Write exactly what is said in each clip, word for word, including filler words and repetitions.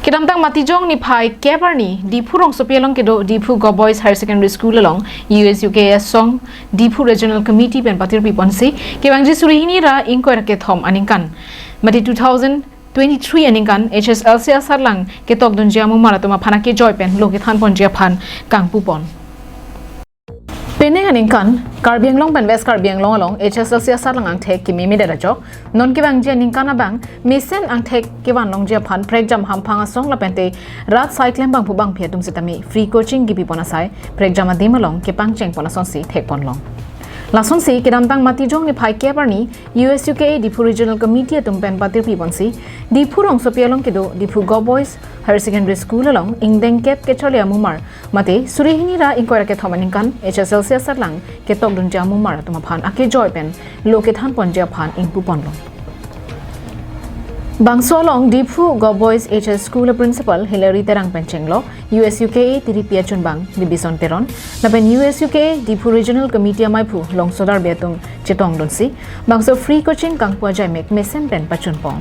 Kedamtang Matijong niphai kep arni Diphu rongsopi along kedo Diphu Govt Boys Higher Secondary School along U S U K A asong Diphu Regional Committee pen patirpi ponsi kevangji suri hini ra ingkoi ra kethom aningkan, mate two thousand twenty-three aningkan H S L C asatlang ketokdunji amumar atum aphan akejoi pen lo kethan ponji aphan kangpu pon. Penang aningkan Karbi Anglong pen West Karbi Anglong along H S L C asatlang angthek kememedet ajok, non kevangji aningkan abang mesen angthek kevan longji aphan prekjam hamphang asong lapente rat sai klembangphu bangphi atum sitame free coaching kepi pon asai prekjam adim along kepangcheng pon asonsi thek pon long. Lasonsi kedamtang Matijong niphai kep arni U S U K A Diphu Regional Committee atum pen patirpi ponsi Diphu rongsopi along kedo Diphu Govt Boys Higher Secondary School along ingdeng kep kacharli amumar mate suri hini ra ingkoi ra kethom aningkan H S L C asatlang ketokdunji amumar atum aphan akejoi pen lo kethan ponji aphan ingpu pon long. Bangso along Diphu Govt Boys H S School Principal Hilary Terang pen chenglok, U S U K A tiripi achunbang Dibison Teron, lapen U S U K A Diphu Regional Committee amaiphu Longsodar Beatum chetongdunsi bangso free coaching kangpu ajaimek mesen pen pachun pon.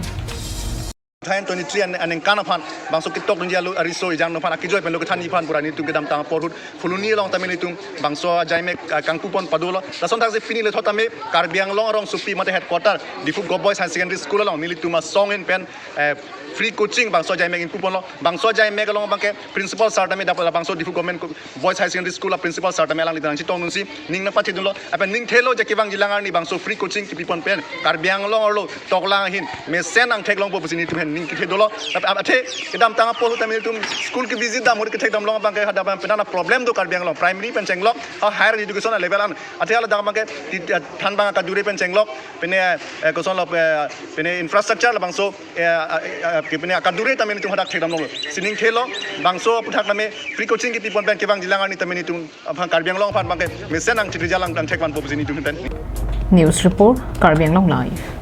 Thain twenty-three an aningkan aphan bangso ketokdunji alo ariso ejang nophan akejoi pen lo kethanji aphan pura nelitum kedamtang apor ahut Phuloni along tame nelitum bangso ajaimek, ah, kangpu pon padolo. Lason thaksi pini lethot tame Karbi Anglong arongsopi mate headquarter Diphu Govt Boys Higher Secondary School along nelitum asong in pen, eh, free coaching bangso ajaimek ingpu ponlo. Bangso ajaimek along abangke principal sir tame dap la bangso Diphu Government Co-, Boys Higher Secondary School a principal sir tame alanglitum nangchetongdunsi ning nangpathedunlo. Apen ning thelo je kevangjilang arni bangso free coaching kepi pon pen Karbi Anglong arlo toklang ahin mesen angthek longpo pusi nelitum pen ning kethedolo. Ap-, ap-, athe kedamtang apor ahut tame nelitum school kevisit dam ahut kethek damlong abangke hadak abang penang problem do Karbi Anglong primary pen chenglok ha higher education level an. Athe hala dak abangke ti-, eh, thanbang akadure pen chenglok pene, eh, kosonlo, eh, pene infrastructure labangso, eh, eh, eh, ke pene akadure tame nelitum hadak thek damlong. Si ning thelo bangso aphuthak tame free coaching kepi pon pen kevangjilang arni tame nelitum aphan Karbi Anglong aphan abangke mesen angthek rijal angthek vanpo pusi nelitum pen. News report, Karbi Anglong Live.